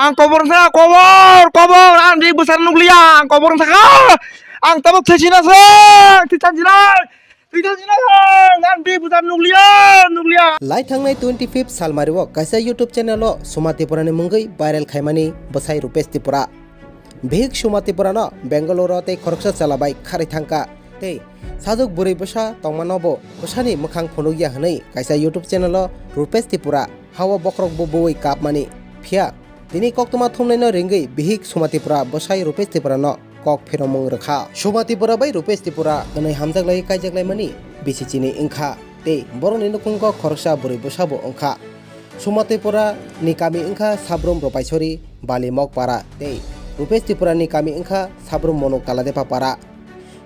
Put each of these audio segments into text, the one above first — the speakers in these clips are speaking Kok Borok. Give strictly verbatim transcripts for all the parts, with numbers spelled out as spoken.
Ang kobor wngkha, kobor, kobor, ang ri bwsar nukliya, ang kobor wngkha kha. Ang tabuk thwi sina se, thwi sina se, thwi sina se, ang ri bwsar nukliya, nukliya. Lai thangnai twenty fifth salmario kaisa YouTube channel o Suma Tripura ni mungwi viral khaimani bwsai Rupesh Tripura. Bihik Suma Tripura no Bangalore o tei khoroksa chwla bai kharwi thangkha tei sajwk bwrwi bwsa tongmano bo bwsani mwkhang phunukya hwnwi kaisa YouTube channel o Rupesh Tripura hao bokhorok bo buwi kapmani. Phiya tini koktwma thumnaino ringwi bihik Suma Tripura bwsai Rupesh Tripura no kok phiromung rwkha. Suma Tripura bai Rupesh Tripura kwnwi hamjaklai kaijaklaimani bisi chini wngkha tei borokni nukhungo khoroksa bwrwi bwsa bo wngkha. Suma Tripura ni kami wngkha Sabrum Ropaisori, Bali Mokpara tei Rupesh Tripura ni kami wngkha Sabrum Monok Kaladepa Para.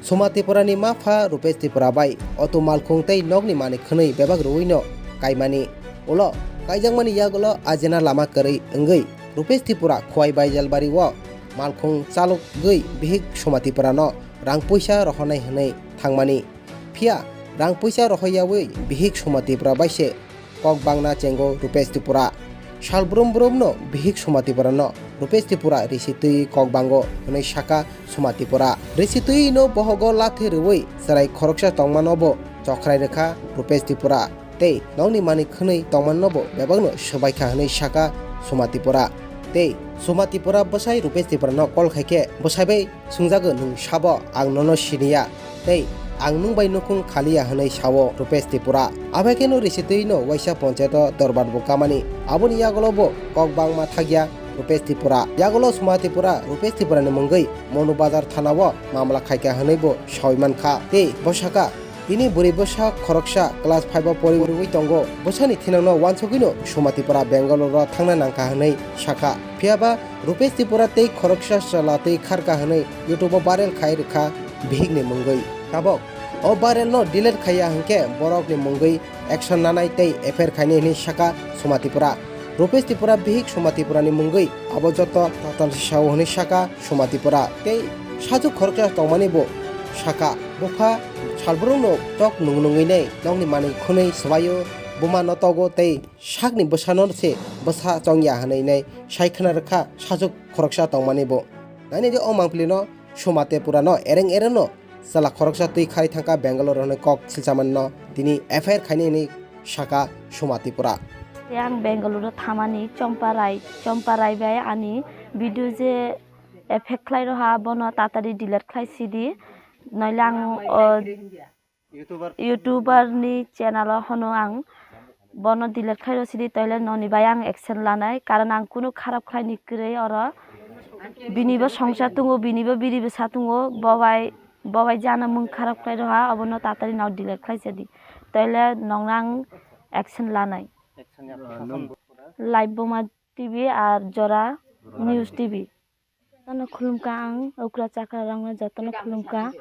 Suma Tripura ni ma pha Rupesh Tripura bai auto malkhung tei nokni manwi khwnwi bebak rwui no kaimani. Ulo kaijakmani yagulo ajina lama kwrwi wngwi Rupesh Tripura Khowai Baijalbari o malkhung chalogwi bihik Suma Tripura no rang puisa rohornai hwnwi thangmani. Phiya rang puisa rohoryaui bihik Suma Tripura bai se kok bangna chengo Rupesh Tripura. Sal brum brum no bihik Suma Tripura no Rupesh Tripura risi twi kok bango hwnwi saka Suma Tripura. Risi twi no bohogo lathi rwui chwrai khoroksa tongmano bo chokhrai rwkha Rupesh Tripura. Tei nokni manwi khwnwi tongmano bo bebakno swbaikha hwnwi saka Suma Tripura. Tei Suma Tripura bwsai Rupesh Tripura no call khaikhe bwsai bai swngjago, "Nwng sabo, ang nono siniya, tei ang nwng bai nukhung khaliya," hwnwi sao Rupesh Tripura. Abai kheno risi twi no waisa ponchayato dorbar bo kamani. Aboni yagulo bo kok bangma thakya Rupesh Tripura. Yagulo Suma Tripura Rupesh Tripura ni mungwi Monu Bazar thana o mamla khaikha hwnwi bo saui mankha. Tei bo saka, tini bwrwi bwsa khoroksa class five o poriwi tongo. Bwsani thinangno uansugwino Suma Tripura Bangalore o thangna nangkha hwnwi sakha. Phiyaba Rupesh Tripura tei khoroksa chwla twi kharka hwnwi YouTube o viral khai rwkha bihikni mungwi. Tabok o viral no delete khaiya hwnkhe borokni mungwi action nanai tei F I R khainai hwnwi saka Suma Tripura. Rupesh Tripura bihik Suma Tripura ni mungwi abo joto total sao hwnwi saka Suma Tripura. Tei sajwk khoroksa tongmani bo saka, bupha salbrumno tok nung nungwi nai nokni manwi khwnwi swbaio, buma no togo tei sakni bwsano se bwsa chongya hwnwi nai sai khna rwkha sajwk khoroksa tongmani bo. Nainai di o mangpili no Suma Tripura no ereng ereng no chwla khoroksa twi khai thangkha Bangalore hwnwi kok silchamanno tini F I R khainai hwnwi saka Suma Tripura. Tei ang Bangalore o thamani Chompa Rai, Chompa Rai bai ani video je effect khlai rwha bono tatari delete khlai sidi. Noile ang o YouTuber ni channel o hono ang bono delete khlai rw sidi, toile noni bai ang action lanai, karon ang kunu kharap khlai ni kwrwi oro. Bini bo songsa tongo, bini bo biri bwsa tongo, bo bai, bo bai jana mung kharap khlai rwha, obono tatari no delete khlai sidi, toile nongno ang action lanai. Live Boma T V ar Jora News T V. Jotono khulumkha ang, okra chakra rokno jotono khulumkha.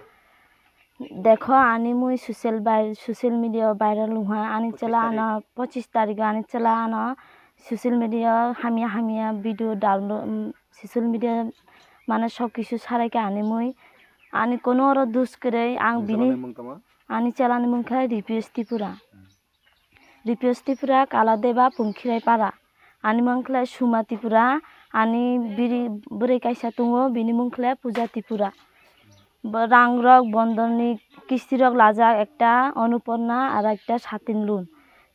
Dekho, ani mui social bai-, social media o viral wngha, ani chwla ano pochis tarikh o ani chwla ano social media o hamya hamya video download, um, social media mane sok kisu saraikha ani mui. Ani kono oro dus kwrwi, ang bini, ani chwla ni mung khe Ripius Tripura. Ripius Tripura, Kala Deba, Pungkhirai Para. Ani mung khlai Suma Tripura, ani biri bwrwi kaisa tongo, bini mung khlai Puja Tripura. Bo rang rok bondon ni kisti rok lajak, ekta Annapurna ar ekta Satin Loan.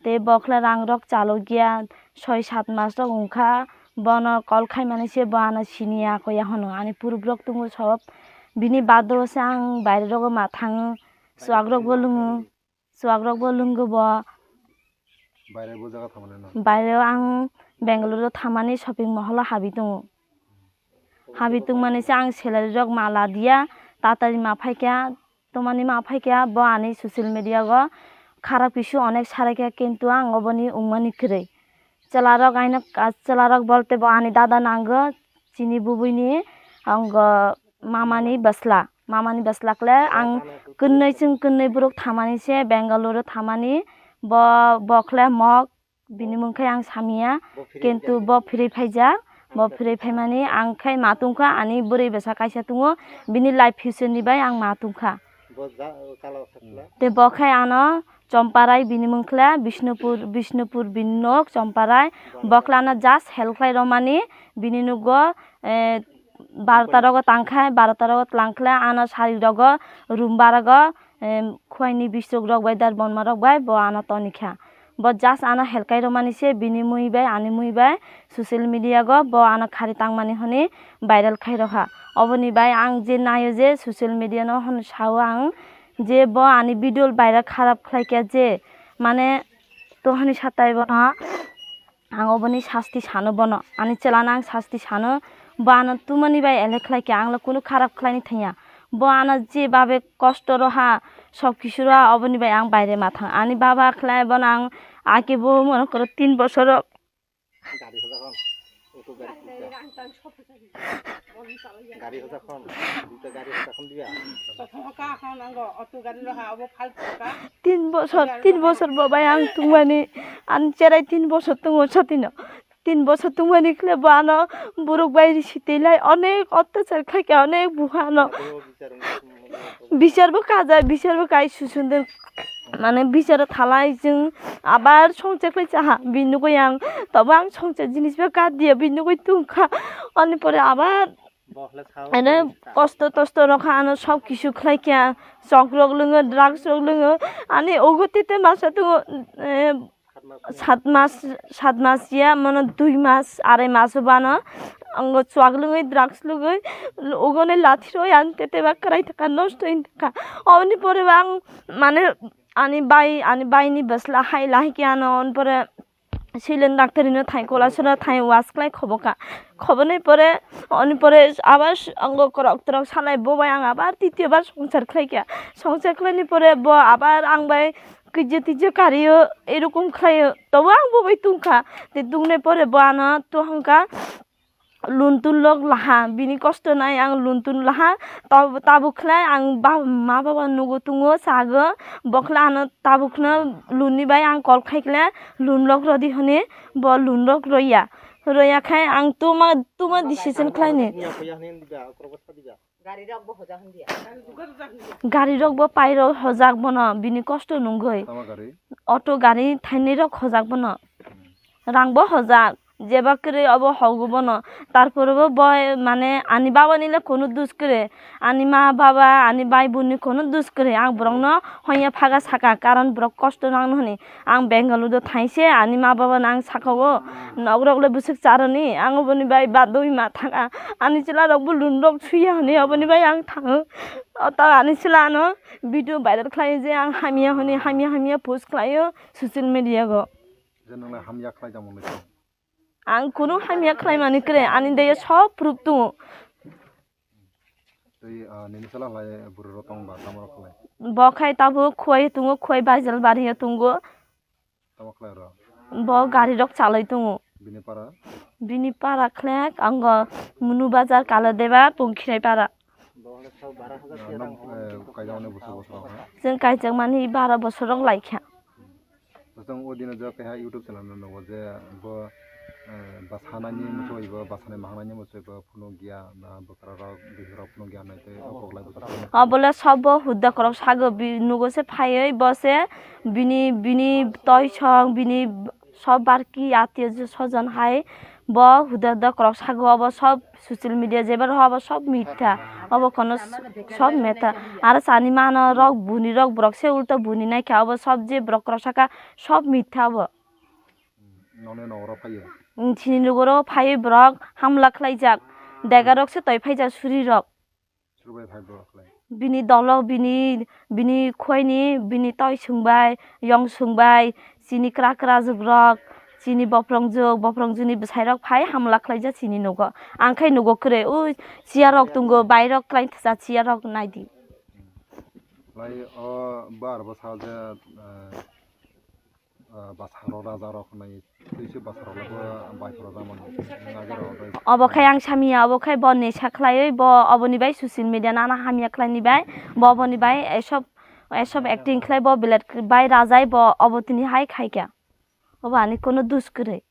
Tei bo khlai rang rok chalok ya, soi sat mas rok wngkha, bono call khaimani se bo ano siniya koya hono, ani puruk rok tongo sob. Bini birthday o se ang baire rogo ma thango, chuak rok bo lungo. Chuak rok bo lungo bo. Baire bo jaga thamani no? Baire o ang Bangalore o thamani shopping mohol o habi tongo. Habi tongmani se ang salary rok ma la diya, tatari ma phaikha, tomani ma phaikha, bo ani social media o kharap kisu onek saraikha, kintu ang oboni wngmani kwrwi. Chwla rok aino, chwla rok bolte bo ani dada nango, chini bubui ni, ang mamani bwsla, mamani bwsla kle ang kwnwi chwng kwnwi borok thamani se Bangalore o thamani, bo, bo khle mok, bini mung khe ang samiya, kintu bo phirwi phaijak, bo phirwi phaimani ang khe ma tongkha, ani bwrwi bwsa kaisa tongo, bini life future ni bai ang ma tongkha. Tei bo khe ano Chomparai bini mung khle Bishnupur, Bishnupur bini nok Chomparai. Bokhlano just help khlai romani bini nugo, eh, barota rogo tangkhai, barota rogo tlang khle ano sari rogo room barago, em, khuaini bisuk rok bai dar bonma rok bai bo ano toni kha. Bo just ano helkai romani se bini mui bai ani mui bai social media go bo ano khari tangmani hwnwi viral khai rokha. Oboni bai ang je naio je social media no hwn sao ang je bo ani video viral kharap khlai khe je mane to hwnwi satai bono. Ang oboni sasti sano bono, ani chwlano ang sasti sano, bo ano tumani bai elek khlai khe, ang le kunu kharap khlaini thangya. Bo ano je babe kosto roha, sob kisu roha, oboni bai ang baire ma thang. Ani baba khlai bono ang ake bo mone koro tin bosor. Gari hoja khon, duita gari hoja khon diya. Tin bosor, tin bosor bo bai ang tungmani, ani cherai tin bosor tungo sotino. Tin bosor tungmani khle bo ano borok bai risi twi lai onek ottachar khlai kha, onek buha ano. Bichar bo kaja, bichar bo kai susun den. Mane bicharo thalai chwng abar songchar khlai cha ha, bini nugui ang tobo ang songchar jinis bo ka diya, bini nugui tungkha. Ani pore abar ene kosto tosto rokha ano sob kisu khlai kha, chok rok lwngo, drugs rok lwngo, ani ugo tete masa tongo, eh, sat mas, sat mas ya, mano dui mas, arai mas bano, ango chuak lungui, drugs lungui, ugone lathi roi, ani tete ba kwrai thaka, nosto in thaka. Oboni pore ba ang, mane, ani bai, ani bai ni bwsla hai lahi khe ano, on pore silin doctor ino thai, kolasora thai, was klai khoboka. Khoboni pore, oni pore abar ango korok torok salai, bo bai ang abar titiyo bar songchar khlai kha. Songchar khlaini pore bo abar ang bai kije tije kariyo, erokom khlaio, tobo ang bo bai tungkha. Te tungnai pore bo ano to hwnka lun tun lok laha, bini kosto nai ang lun tun laha, tab-, tabuk khlai ang ba-, ma baba nugo tungo sago, bokla ano tabuk no lun ni bai ang kol khai khlai lun lok rodi hwnwi bo lun lok roya, roya khai ang tuma, tuma decision khlaini. Gari rok bo pairo hojak bono, bini kosto nungwi. Tama gari? Auto gari thainwi rok hojak bono. Rang bo hojak, jeba kwrwi obo hogo bono. Tarpore bo boy, mane, ani baba ni le kunu dus kwrwi, ani ma baba, ani bai bun ni kunu dus kwrwi. Ang borok no hoya phaga saka, karon borok kosto nang nw hwnwi. Ang Bengaluru do thaise, ani ma baba no ang saka o, nok rok le bwswk charoni, ang oboni bai badwi ma thanga, ani chwla rok bo lun rok suya hwnwi oboni bai ang thango. O ta ani chwla no video viral khlai je ang hamya hwnwi, hamya hamya post khlaio social media go. Je nang le hamya khlai jamo nai. Ang kunu hamya khlai mani kwrwi, ani daya sob proof tongo. Tei, ah, nini chwla khlai bwrwi rok tong ba, tamo rok khlai? Bo khai tabuk khuai tongo, khuai baijal bari o tongo. Tamo khlai rw? Bo gari rok chalai tongo. Bini para? Bini para khlek ango Munu Bazar, Kaladeba, Tongkhirai para. Ah, nok, eh, kaijak mani bwswk bwswk rok na? Chwng kaijak mani bara bosor rok laikha. Chwng o dino je keha YouTube channel no nugo je bo, eh, bwsanaini mwchwi bo, bwsanai mahanani mwchwi bo phunukya, na bwkrarok, bihurok phunukya nai tei o koklai bwswk phunuk. Obo le sobo huda korok sago, bi-, nugo se phaiwi bo se bini, bini toisong, bini sob barki atio sojon hai bo huda huda korok sago, obo sob social media jebar ho, obo sob mitha, obo kono sob mitha. Aro sani mano rok buni rok borok se ulta buni naikha, obo sob je borok korok saka sob mitha obo. Noni nogoro phaiyo? Chini nogoro phaiwi borok hamla khlaijak, dega rok se toi phaijak suri rok. Suru bai phai borok khlai? Bini dolo, bini, bini khuaini, bini toisong bai, yongsong bai, chini kra kra jugrok, chini boprong jug, boprong jugni bwsai rok phai hamla khlaijak chini nogo. Ang khai nogo kwrwi, o chair rok tongo, bai rok klai thasa chair rok naidi. Lai o bar bo sa je, eh, ah, bwsarok, rajarok hwnwi twi se bwsarok le bo bai phuru rw mano. Nagari rok bai. Obo khai ang samiya, obo khai bo nesa khlaiwi bo oboni bai social media nana hamya khlaini bai bo oboni bai esob, esob acting khlai bo bilet bai rajai bo obo tini hai khai kha. Obo ani kono dus kwrwi.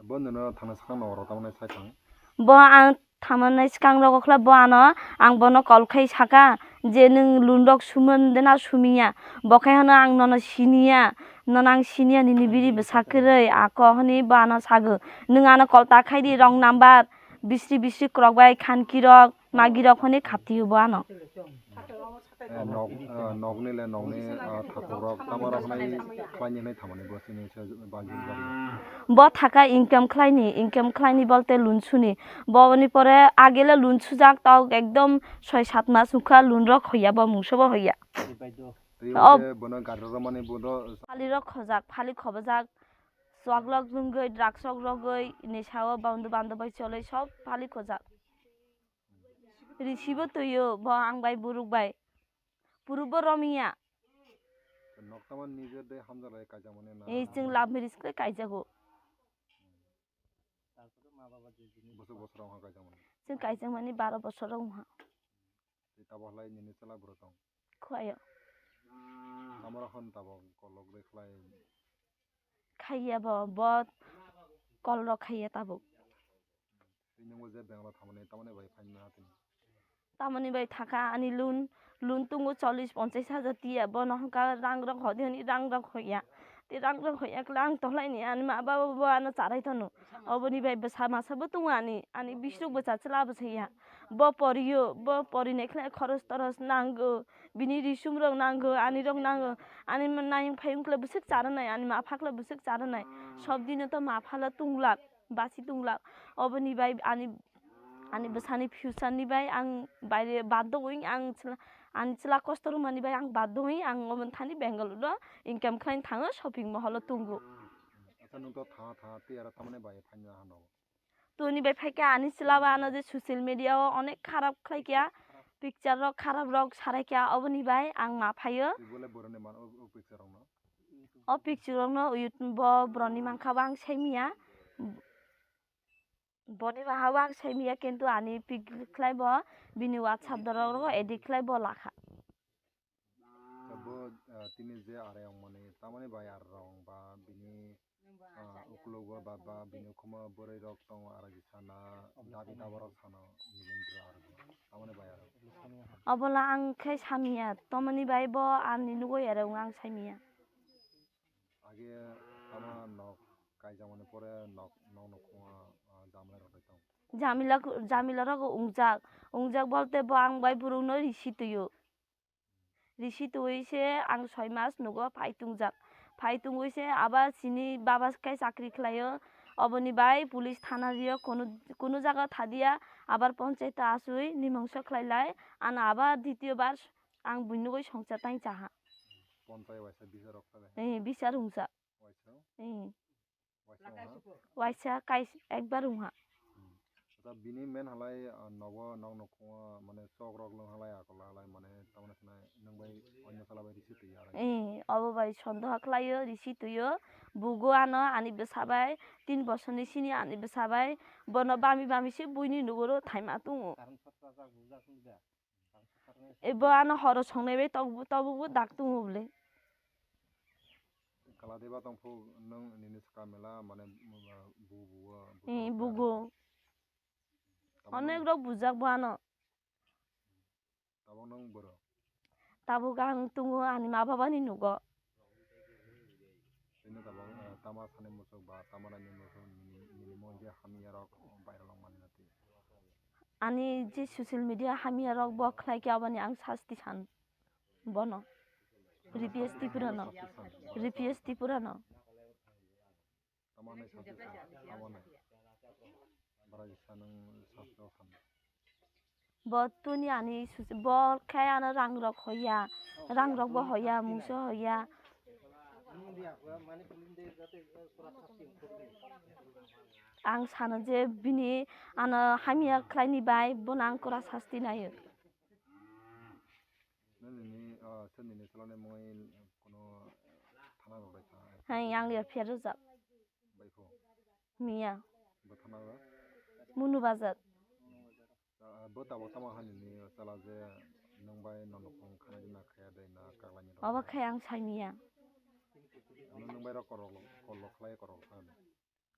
Bo nono thangna swkang nogoro tamo nai sai thang? Bo ang thamanai swkang rogo khlai bo ano ang bono call khai saka, Je nwng lunrok sumon de na sumiya, bo khe hano ang nono siniya, nono ang siniya nini biri bwsa kwrwi, ako hwnwi bo ano sago, "Nwng ano kolta khai di, wrong number, bisri bisri kwrwk bai khankirok, magirok," hwnwi khatio bo ano. Eh, nok, eh, nokni le nokni, eh, thakukrok tamo rok hwnwi khlaini hwnwi thamani bo chini se bagi bagi. Bo thaka income khlaini, income khlaini bolte loan suni. Bo ni pore agele loan sujak, tok ekdom soi sat mas wngkha loan rok hoya, bo mungsa bo hoya. Tei Oh. Hwnkhe bono gari rok romani bono Phali rok khojak, phali khobojak, chwak lok nwngwi, drugs rok rogwi, nisa o bandu bandwbai cholwi sob phali khojak. Risibo twio bo ang bai buruk bai. Purubo romiya. Nok tamo nije de hamjak lai kaijakmani na? Ei, chwng love marriage khe kaijago. Bosor bosor wngkha kaijakmani. Chwng kaijakmani baro bosor wngkha. Tei tabok lai nini chwla bwrwi tong? Khuaio. Tamo rok hwn tabok kolok de khlai. Khaiya bo, bo kol rok khaiya tabuk. Tei nwngbo je Bangalore thamani, tamoni bai phaina tini? Tamoni bai thaka ani loan, loan tongo chollish ponchash hajar tiya, bono hwnka rang rok hodi hwnwi rang rok hoya. Tei rang rok hoya kle ang tohlaini ani ma baba bo ano charai tono. Oboni bai bwsa masa bo tongo ani, ani bisrok bwsa chwla bwsa ya. Bo poriyo, bo porinai khlai khoros toros nango, bini risum rok nango, ani rok nango, ani ma nayung phayung khlai bwswk charanai, ani ma pha khlai bwswk charanai. Sob dino to ma pha le tonglak. Basi tonglak. Oboni bai ani, ani bwsani future ni bai ang baire baddo wng, ang chwla, ani chwla kosto rwmani bai ang baddo wng, ang obo thani Bangalore o income khlaina thango, shopping mall o tongo. Acha, nwng to tha tha tei aro tamoni bai phaina hano? Toni bai phaikha ani chwla ba ano je social media o onek kharap khlaikha, picture rok kharap rok saraikha, oboni bai ang ma phaio. Tei bole boroni man o, o picture rok no? O picture rok no YouTube bo boroni mankha bo ang saimiya. Boni bahai o ang saimiya, kintu ani pic khlai bo bini WhatsApp dorok rogo edit khlai bo lakha. Bo, ah, tini je are wngmani, tamoni bai are wng ba bini, ah, uklogo ba, ba bini ukhumo bwrwi rok tongo, are sana dabi daba rok sana, tamoni bai are wng. Obola ang khe samiya, tamoni bai bo ani nugwi are wng ang saimiya. Age tamo nok kaijakmani pore nok, nok nukhungo, ah, jamla rok tong. Jamila, jamila rok ungjak, ungjak bolte bo ang bai burung no risi tuio. Risi tui se ang soi mas nugo phai tungjak. Phai tungwi se aba chini baba khe chakri khlaio. Oboni bai police thana rio kunu, kunu jaga thadia abar ponchayat asui nimungso khlai lai. Ano aba ditiyo bar ang buinugwi songcha tang chaha. Ponchayat waisa bichar rok khlai. Eh, bichar ungsa. Waisa? Eh. Waisa wngha? Waisa kais ekbar wngha. Hmm. Acha bini men halai, ah, nogo nok nukhungo mane chok rok lwng halai akol halai mane tamoni hwnai nwng bai onno sala bai risi twi aro. Eh, obo bai sondoha khlaio risi twio. Bugo ano ani bwsa bai tin bosorni sini ani bwsa bai bono bami bami se buini nugoro thaima tongo. Ebo ano horo songnai bai tok, tabukbo dak tongo bole. Kala deba tong phuk nwng nini swkang mela mane bu, bu, bu, Eh, bu, bugo. Tabuk Onek nwng, rok bujak bo ano. Tabuk nwng boro. Tabuk ang tongo ani ma babani nugo. Tini tabuk, eh, tama sani muchuk ba tama raini muchuk nini, nini mon je hamya rok viral wng mani na twi. Ani je social media hamya rok bo khlai khe aboni ang sasti san bono. Ripies Tipura no. Ripies Tipura no. Tama nai sasti san, tama nai. Bara jisa nwng sasti o san. Bo tuni ani susi, bo khe ano rang rok hoya, rang rok bo hoya, mungsa hoya. Ang sano je bini ano hamya khlaini bai bono ang kura sasti naio. Nini, ah, se nini salani mui kono thana rok bai thana. Hai, ang ya phiya rwjak. Bai pho. Miya. Bo thana rok? Munu bazar. Ah, bo tabuk tamo hani ni sala je nwng bai nono khong khana di na khaya dai na kaglai ni rok. Obo khai ang sai miya. Ano nwng bai rok korok, korok khlai korok khlai.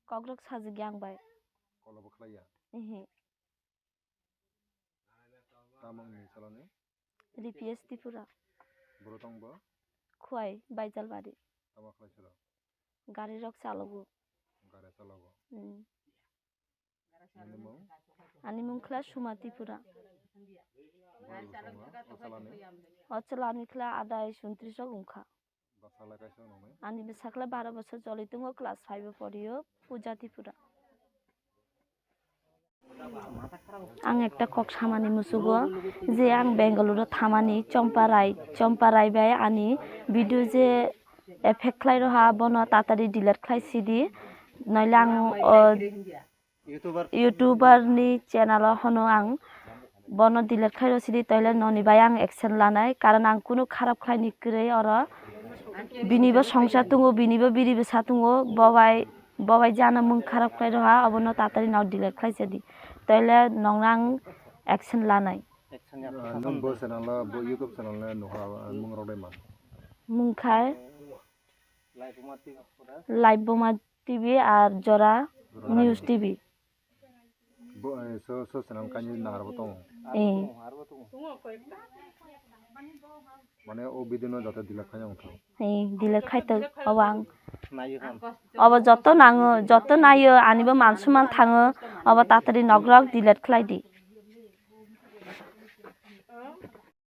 Kok rok sajagya ang bai. Kolo bo khlai ya? Ehe. Tamang ni salani? D P S Tripura. Boro tong bo? Khwai, Baijalbari. Tama khlai siro? Gari rok chalogo. Gari chalogo. Hmm. Nini mung? Ani mung khlai Suma Tripura. Boro tong bo? O chalani? O chalani khlai adai suntris rok wngkha. Bwsala kaisa wngmani? Ani bwsakla baro bosor joli tongo, class five o porio, Puja Tripura. Ang ekta kok samani musugo je ang Bengaluru thamani, Chompa Rai, Chompa Rai bai ani video je effect khlai roha bono tatari delete khlai sidi, noile ang o YouTuber ni channel o hono ang bono delete khlai rw sidi, toile noni bai ang action lanai, karon ang kunu kharap khlai ni kwrwi oro. Bini bo songsa tongo, bini bo biri bwsa tongo, bo bai, bo bai jana mung kharap khlai rw ha, obono tatari no delete khlai sidi, toile nongno ang action lanai. Ah, nwng bo channel o, bo YouTube channel no nukha, ah, mung rok dai man. Mung khai Live Boma T V ar Jora News T V. Bo, eh, so, so channel kainwi nahar bo tongo. Eh. Mane o video no jate delete khai wngthok. Eh, delete khai tok, obo ang. Obo joto nango, joto nayo, ani bo man suman thango, obo tatari nogrok delete khlai di.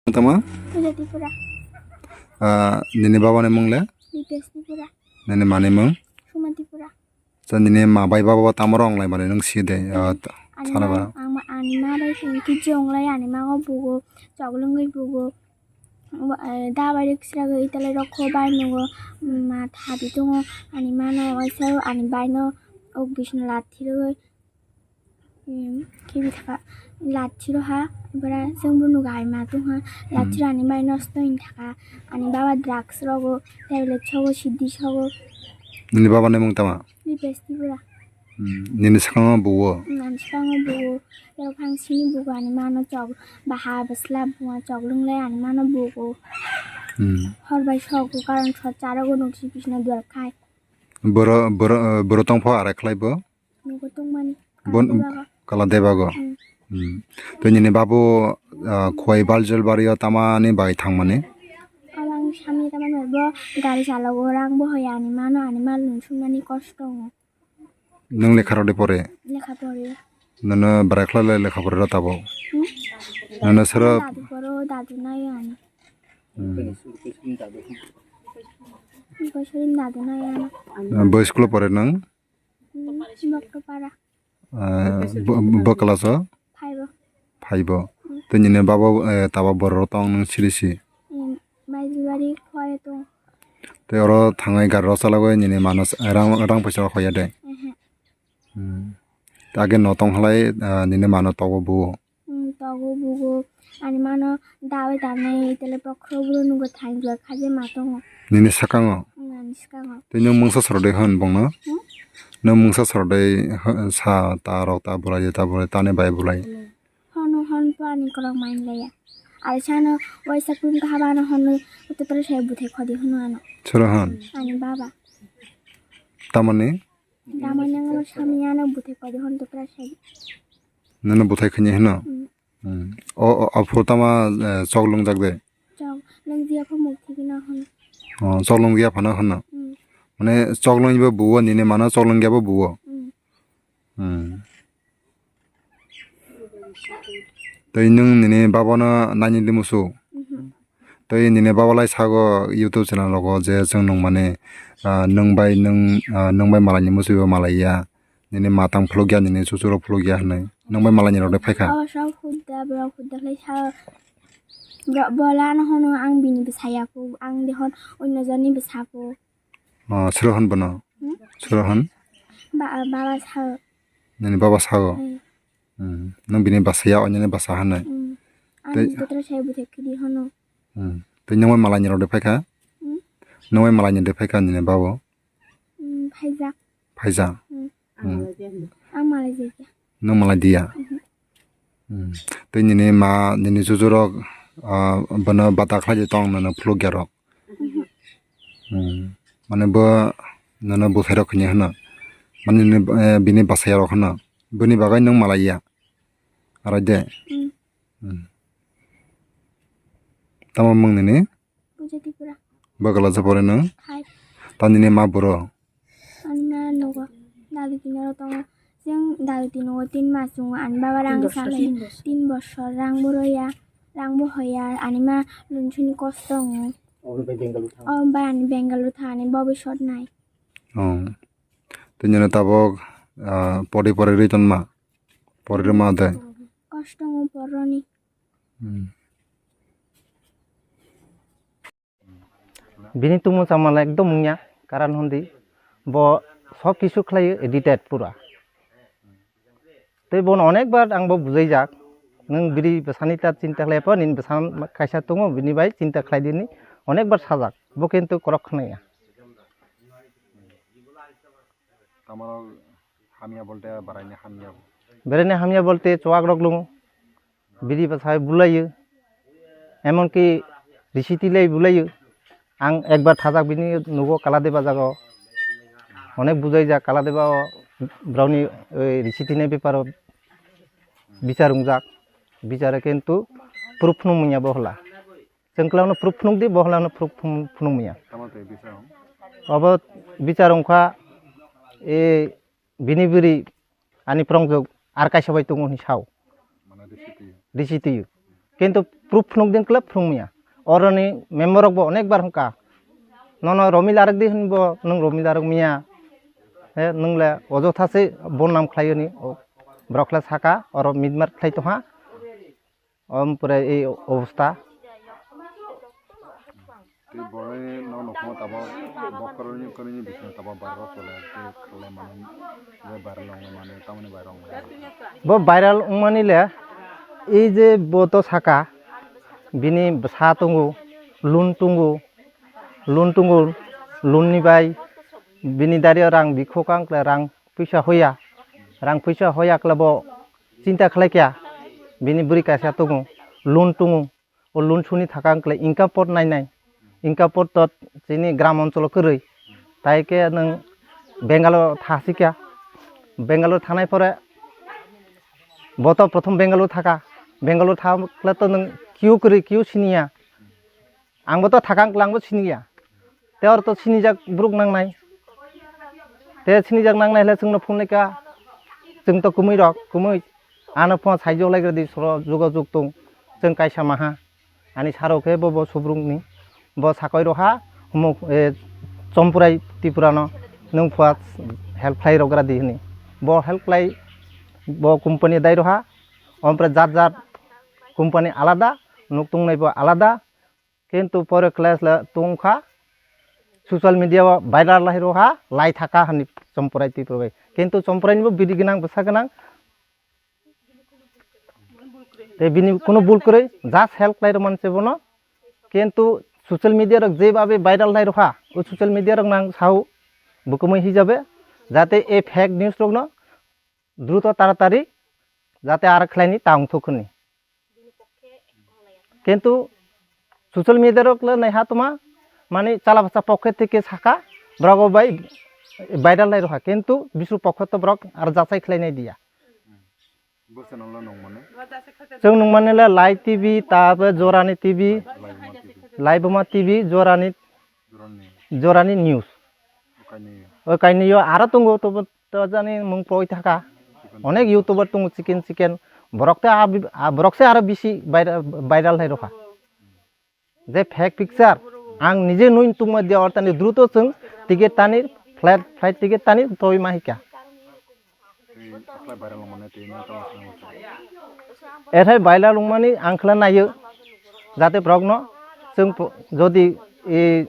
Tama? Puja Tripura. Ah, nini baba ni mung le? Dipesh Tripura. Nini mani mung? Suma Tripura. Sa nini ma bai baba tamo rong lai mani nung si de, ah, ta-, ani sana ma, ba. Ang ma, ani ma bai sini ki jong lai, ani ma go bugo, choglung goi bugo. Wa, eh, da bai rik sira goi itale rok kho bai nugo, ma thabi tongo, ani ma no waisa ani bai no ok bisna lathi rogoi. Hmm, khibi thaka lachi roha, ibara jeng bunu gai ma tongha, lachi Hmm. rani bai nosto hin thaka, ani baba drugs rogo, tablet sogo, siddi sogo. Nini baba ni mung tama? Dipesh Tripura. Hmm, nini sakang buo? Hmm, ani sakang buo, ero phang sini bugo ani mano chok, baha bwsla buma chok lunglai ani mano bugo. Hmm. Hor bai sogo, karon sot charogo nungsi bisna duar khai. Boro, boro, boro tongpho arai khlai bo? Nugo tongmani. Bon-, Kala Debago. Kala Debago. Hmm. Hmm. To nini babu, ah, Khwai Baljol bario tamani bai thangmani? Abang sami tamani bo gari chalogo, rang bo hoya ani mano, ani mal nung sumani kosto ngo. Nung lekha rode pore? Lekha pore. Nono bwrai khlai lai lekha pore rw tabo? Hmm? Nono sero Dadu poro, dadu nayo ani. Hmm. Bo sorin dadu nayo ani. Bo school pore nung? Hmm, Bokto para. Ah, bo, bo class o? Five o. Five o. Hmm. Tei nini baba, eh, taba borok tong nung siri si? Hmm, Maijibari Khwai tong. Tei oro thangwi gari rok chalogwi nini mano s-, rang, rang poisa rok hoya de? Ehe. Hmm. Tei age no tong halai, ah, nini mano togo buo? Hmm, togo bugo. Ani mano dawi tanai tele bokhro bro nugo thangjak khaje ma tongo. Nini sakango? Hmm, ani sakango. Tei nwng mungsa soro de hwn bongno? Hmm? Nwng mungsa soro de hwn sa ta rok ta bulai ta bulai tani bai bulai. Hono hon to ani korok main laya. Ari sano waisa kum kahaba ano hono utu tere sai buthe khodi hono ano. Soro hwn? Ani baba. Tamani? Tamani ang sami ano buthe khodi hono utu tere sai. Nono buthai khani hino? Hmm. Hmm. O, o, o photo ma, eh, chok lungjak de? Chok lungjiya pho muk thigwi na hwn. O, chok lungjiya phano hwno? Hmm. Mane chok lungjiba buo nini mano chok lungjiya bo buo? Hmm. Hmm. Tei nwng nini baba no naini di musu? Mhm. Tei nini baba lai sago YouTube channel rogo je chwng nung mani, ah, nwng bai nwng, ah, nwng bai malai ni musuibo malai ya, nini matang phuluk ya, nini chuchurok phuluk ya hwnwi nwng bai malai ni rok de phaikha. Abo sok hudda, borok hudda khlai sa, bro-, bola ano hono ang bini bwsa ya kho, ang de hwn onno joni bwsa kho. Oh, sero hwn bono? Hmm? Sero hwn? Ba-, baba sao. Nini baba sao? Hmm. Hmm. Nwng bini bwsa ya, onno ni bwsa hwnwi. Hmm. Tei ani putra sai buthe khidi hono. Hmm. Tei nwng bai malai ni rok de phaikha? Hmm? Nwng bai malai ni de phaikha nini babo? Hmm, phaijak. Phaijak? Hmm. Hmm. Ang malai jai kha. Nwng malai diya? Mhm. Hmm. Tei nini ma, nini chuchurok, ah, bono bata khlai di tong nono phuluk ya rok? Mhm. Hmm. Mane bo nono bwthai rok hwnwi hwno? Mane nini, eh, bini bwsai rok hwno? Bini bagwi nwng malai ya? Arai de? Hmm. Hmm. Tamo mung nini? Puja Tripura. Bagala se pore no? Five. Tani ni ma buro? Anna nogo. Dadu tini oro tongo. Jeng dadu tini nogo tin mas tongo. Ani baba rang salai. Tin bosor, tin bosor rang buro ya. Rang bo hoya. Ani ma lunchuni kosto tongo. Obo bai ani Bengaluru thani bobisot nai. Oh. Tini no tabok, ah, pori pori ri ton ma. Pori ri ma de. Kosto tongo poroni. Hmm. Bini tongmung chamala ekdom wngya, karon hwndi bo sob kisu khlaiyo edited pura. Tei bono onek bar ang bo bujaijak, nwng bini bwsani ta chinta khlai pho, nini bwsa kaisa tongo, bini bai chinta khlai di hinwi onek bar sajak, bo kintu korok khwnaya. Tamo hamya bolte baraini hamya. Baraini hamya bolte chuwak rok lung. Biri bwsai bulaio, emonki risi tilai bulaio. Ang ekbar thajak bini nugo Kaladeba jaga o. Onek bujaijak Kaladeba o, borokni oi risi tilai bepar o bichar wngjak. Bichar o kintu proof phunuk manya bo hwla. Chwng kwlangno proof phunuk di, bo hwlano proof phunuk manya. Tamo tei bichar wng? Obo bichar wngkha, e, bini bwrwi ani phrwngjwk ar kaisa bai tongo hinwi sao. Mane risi twiyo. Risi twiyo. Kintu proof phunuk din kla phunuk manya. Oroni member rok bo onek bar hwnka. Nono romil arwk di hinwi bo nwng romil arwk manya. He, nwng le ojotha se bonnam khlai hwnwi, o, borok le saka, oro mitmar khlai tongha. Ompore ei obostha. Tei boroi no nokho tabo bokhoroni koroni bising tabo viral chole, tei khlai mani, je viral ong mani, tamoni viral ong mani. Bo viral wngmani le, ei je bo to saka, bini bwsa tongo, loan tongo, loan tongo, loan ni bai bini dario rang bikhok ang kle rang puisa hoya, rang puisa hoya kle bo chinta khlai kya, bini bwrwi kaisa tongo, loan tongo, o loan suni thaka ang kle income pot nai nai, income pot to chini gram oncholo kwrwi, tai khe nwng Bangalore tha sikya, Bangalore thanai pore bo to prothom Bangalore thaka, Bangalore tha kle to nwng kiu kwrwi kiu siniya, ang bo to thaka ang kle ang bo siniya. Te oro to sinijak borok nangnai. Te sinijak nangnai hwle chwngno phone laikha. Chwng to kwmwi rok, kwmwi. Ano phone saijak laikha di soro jogajog tong. Chwng kaisa maha. Ani saro khe bo, bo subrukni. Bo sakoi roha, humuk, e, Chompurai Tripurano. Nwng phua help khlai rok gra di hwnwi. Bo help khlai, bo company dai roha. Ompre jat jat company alada, nuk tongnai bo alada. Kintu pore class la tongkha, social media o viral lai roha, lai thaka hani Chompurai Tripura bai. Kintu Chompurai ni bo bidi gwnang, bwsa gwnang. Te bini kuno bul kwrwi, just help lai rw manse bono. Kintu social media rok je babe viral lai roha, o social media rok nang sao bukumui hijabe, jate e fake news rok no druto taratari jate ar khlaini ta ongthok hwnwi. Kintu social media rok le naiha toma, mani chala bwsa pokhe theke saka, borok bai viral nai roha, kintu bisru pokhe to borok ar jachai khlai nai dia. Bo channel no nung mani? Chwng nung mani le Lai T V, ta Jorani T V, Laibuma T V. Laibuma T V, Jorani, Jorani. Jorani news. O kainwi yo aro tongo, to, to jani mung poi thaka. Onek YouTuber tongo chicken chicken. Borok te a bi-, a borok se aro bisi viral, viral hai rokha. Je fake picture, ang nije nui tungma dia ortani druto chwng ticket tani, flight, flight ticket tani toi ma hika. Tei akhla viral wngmani tei ma tamo chwng. Ethai viral wngmani ang khla nayo, jate borokno chwng po-, jodi, e,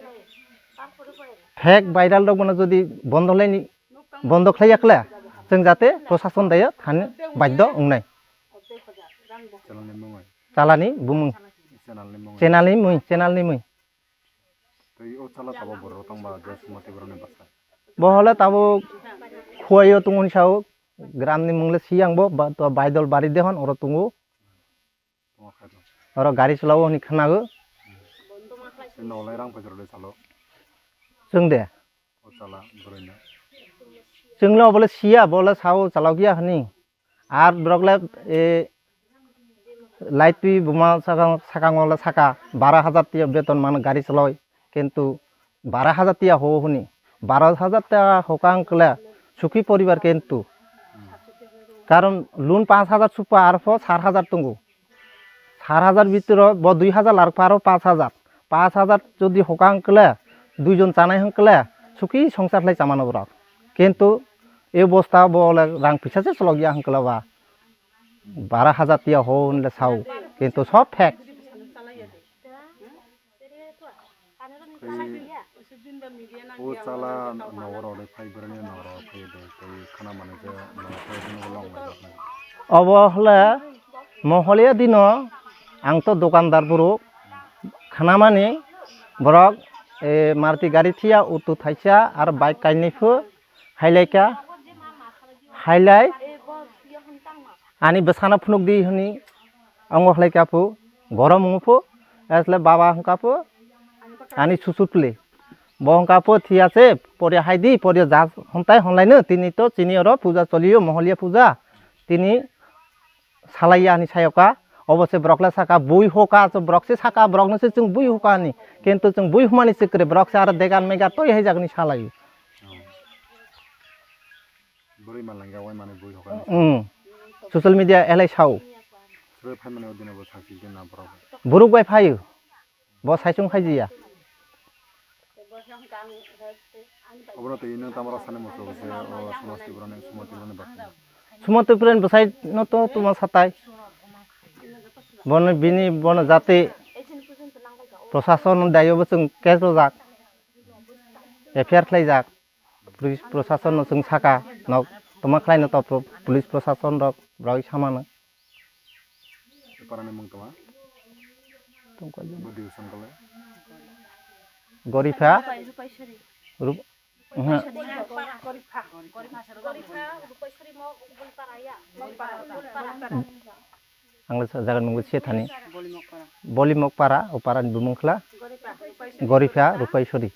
fake viral rok bono jodi bondo laini, bondo khlai yakhle, chwng jate prosason dayo thani baddo wngnai. Channel ni mung oi? Chalani bumung. Channel ni mung oi? Channel ni mui, channel ni mui. Tei o chala tabo borok tongba je Sumati borok ni bwsa. Bo hole tabo Khuaio tongmani sao, gram ni mung le si ang bo, ba, to Baidol bari dehon oro tongo. Tongma khairo. Oro gari chalao hwnwi khnago. Chwng no lai rang paisaro de salo. Chwng de. O chala boroi no. Chwng le obole siya, bole sao chalao giya hwnwi. Ar borok le, e, Light twi buma sakang, sakang wala saka bara hajar tiya beton mano gari chaloi, kintu bara hajar tiya ho huni, bara hajar tiya hokang kle sukhi poribar kintu, karon loan panch hajar supa arpho sar hajar tungo, sar hajar bitoro bo dui hajar lar paro panch hajar, panch hajar jodi hokang kle duijon chanai hang kle sukhi songsar khlai chamano borok, kintu e bosta bo le rang pisa se cholok ya hang kle ba. Bara hajar tiya ho hinle sao, kintu sob fake. Tei o chala nogoro de phai, borani nogoro phai de, tei khana mani je nogoro phai de, nogoro long lai. Obo hole moholiya dino ang to dokandar borok khanamani borok, e, Maruti gari thiya, auto thaisa, ar bike kainwi phu. Hailaika, hailai, ani bwsano phunukdi hwnwi wngo khlaika phu, gorom wngo phu, asle baba hwnkha phu, ani susut pli. Bo hwnkha phu, thiya se, poriya haidi, poriya ja hontai honlaino, tini to chini oro puja choliyo, moholiya puja, tini salaiya ani sayoka, obo se borok le saka bui hoka, so borok se saka, borok no se chwng bui hoka ani, kintu chwng bui humani se kwrwi, borok se aro degan megan toi hai jagani salai. Bwrwi malanga wai mani bui hoka ni. Hmm. Social media elai sao. Sroi phai mani odino bo sakhi gena borok. Borok bai phaio. Bo saisung khai jiya. Obono twi nung tamo rok sani muchung se, o Somati borok ni, Somati borok ni baksa. Somati borok ni bwsai no to tuma satai. Bono bini, bono jati prosason dayo bo chwng case rojak. F I R khlaijak. Police prosason no chwng saka, nok tuma khlai no to pro-, police prosason rok borok samano. Parani mung toma? Tongkha jani. Budi usang kale. Goripha. Rup-, mhm. Ang le jaga nungwi se thani. Bolimok para, o para ni bumung khla. Goripha, Rupaisori.